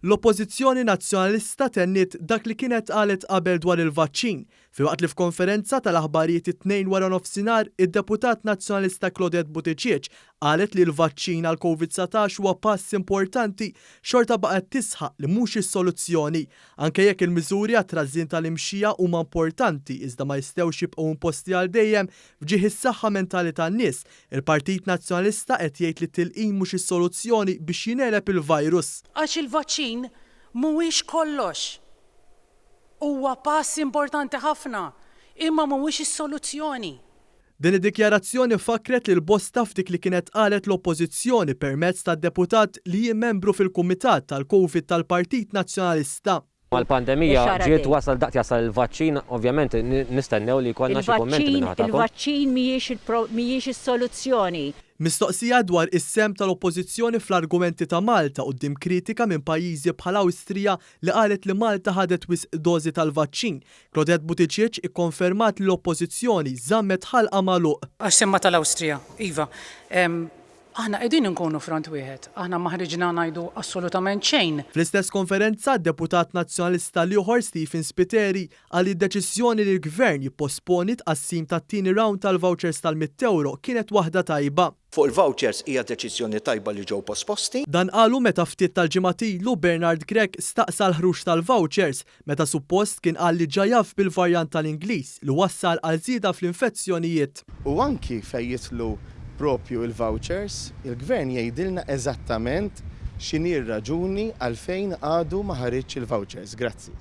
L-Oppożizzjoni Nazzjonalista tenniet dak li kienet qalet qabel dwar il-vaċċin, filwaqt li f'konferenza tal-aħbarijiet it-Tnejn waranofsinhar id-Deputat Nazzjonalista Claudette Buttigieg qalet li l-vaċċin għall-Covid 19 huwa pass importanti, xorta baqgħet tisħaq li mhux is-soluzzjoni. Anke jekk il-miżuri għat-trażżin tal-imxija huma importanti iżda ma jistgħux jibqgħu imposti għal dejjem f'ġieħ is-saħħa mentali tan-nies, Il-Partit Nazzjonalista qed jgħid li t-tilqim mhux is-soluzzjoni biex jingħeleb il-virus. Għax il-vaċċin mhuwiex kollox. Huwa pass importanti ħafna, imma mhuwiex is-soluzzjoni. Din id-dikjarazzjoni fakkret lil bosta f'dik li kienet qalet l-Oppożizzjoni permezz tad-deputat li hi membru fil-Kumitat tal-Covid tal-Partit Nazzjonalista. Mal-pandemija Ix-xahar ġiet għaddej. wasal daqt jasal il-vaċċin, ovvjament nistennew li jkollna xi kummenti Il-vaċċin, min-naħa tagħkom. il-vaċċin mhijiex il-pro, mhijiex is-soluzzjoni. Mistoqsija dwar is-sehem tal-Oppożizzjoni fl-argumenti ta' Malta quddiem kritika minn pajjiżi bħal Awstrija li qalet li Malta ħadet wisq dożi tal-vaċċin, Claudette Buttigieg ikkonfermat li l-Oppożizzjoni żammet ħalqha magħluq. Għax semma tal-Awstrija, iva. Aħna qegħdin inkunu front wieħed. Aħna ma ħriġna ngħidu assolutament xejn. Fl-istess konferenza, d-deputat Nazzjonalista l-ieħor Stephen Spiteri qal li d-deċiżjoni li l-Gvern jipposponi t-tqassim tat-tieni round tal-vouchers tal-mitt ewro kienet waħda tajba. Fuq il-vouchers hija deċiżjoni tajba li ġew posposti. Dan qalu meta ftit tal-ġimgħat ilu Bernard Grech staqsa l-ħruġ tal-vouchers meta suppost kien qal li ġa jaf bil-varjant tal-Ingliż li wassal għal żieda fl-infezzjonijiet. U anki fejn jidħlu propju il-vouchers, il-Gvern jgħidilna eżattament x'inhi r-raġuni għalfejn għadu ma ħariġx il-vouchers. Grazzi.